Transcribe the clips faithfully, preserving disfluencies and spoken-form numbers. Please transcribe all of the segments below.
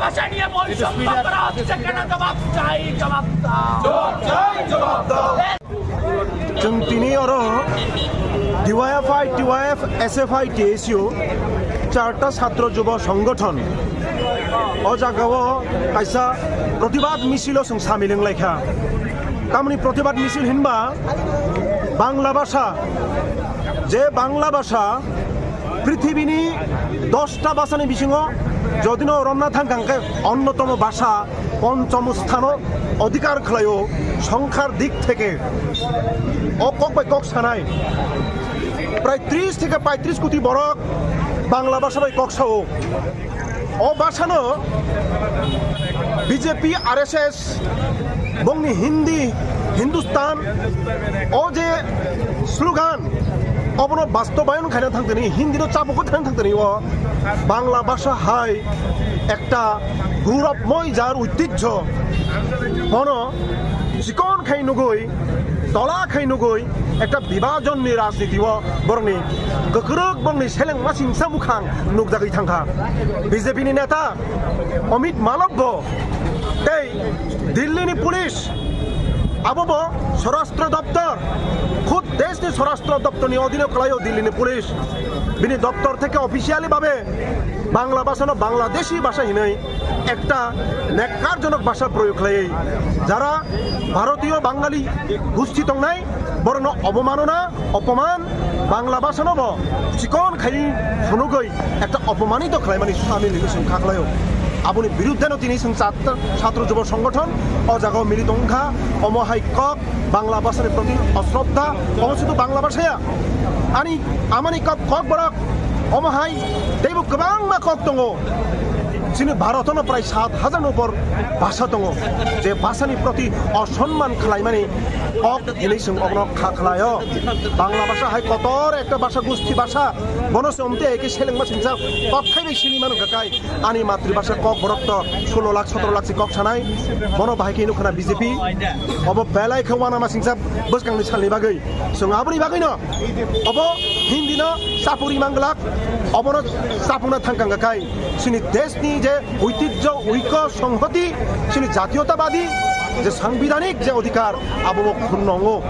ভাষা নিয়ে বৈষম্য করা হচ্ছে কেন? জবাব চাই, জবাব দাও। জবাব চাই, জবাব দাও। Chwng tini oro D Y F I, T Y F, S F I, T S U, charta chhatro jubo songgothon o jagao kaisa protibad misilo chwng samil wng laikha. Tamoni protibad misil hinba Bangla bhasha, je Bangla bhasha prithibini dosta bhashani bisingo jodino romna thangkha hwnkhe onnotomo bhasha ponchom sthano odhikar khlaio songkhar dik theke. O kok bai kok sanai prai tris theke paitris koti borok Bangla bhasha bai kok sao. O bhashano B J P, R S S, bongni Hindi, Hindustan, o je slogan, obono bastobayon khaina thangtani, Hindi no chabuk khaina thangtani o Bangla bhasha hai ekta gururapmoi jar oitijjo, bono chikon khai nugui, tola khai nugui, ekta bibhajonni rajniti o borokni kwkrwk borokni selengma singsa mukhang nukjagwi thangkha. B J P ni neta Amit Malab bo tei Delhi ni police abo bo Swarashtra Doptor, khud desh ni Swarashtra Doptor ni odhino kwlaio Delhi ni police. Bini doptor theke officially babe Bangla bhasha no Bangladeshi bhasha hinwi ekta nekkarjonok bhasha proyog khlaiwi jara Bharatiyo Bangali gusti tongnai borokno obomanona, opoman, Bangla bhasha no bo chikon khai phunugwi ekta opomanito khlaimani samil hinwi chwng kha khlaio. Aboni biruddhe no tini chwng chat-, chhatro jubo songgothon o jagao mili tongkha, omo hai kok Bangla bhasha ni proti osroddha, omo sudu Bangla bhasha ya. Ani amani kok, kok borok omo hai teibo kwbangma kok tongo. Chini Bharat no prai sat hajar ni upor bhasha tongo, je bhasha ni proti osonman khlaimani kok hinwi chwng obono kha khlaio. Bangla bhasha hai kotor ekta bhasha, gusti bhasha, bono se omte eke selengma singsa kok thaibai sini manu kakai. Ani matribhasha kok borok to solo lakh sotoro lakh si kok sanai. Bono bahai khe nukha na B J P. Obo belai khe uanama singsa bwskangni salni bagwi. Chwng aboni bagwino obo Hindi no chapuri manglak, obono chapuna thangkang kai. Chini desh ni je oitijjo, oiko, songhoti, chini jatiyotabadi je sangbidhanik je odhikar, abo bo khun nongo.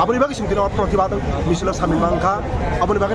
Aboni bagwi chwng tino protibad misilo samil mankha. Aboni bagwi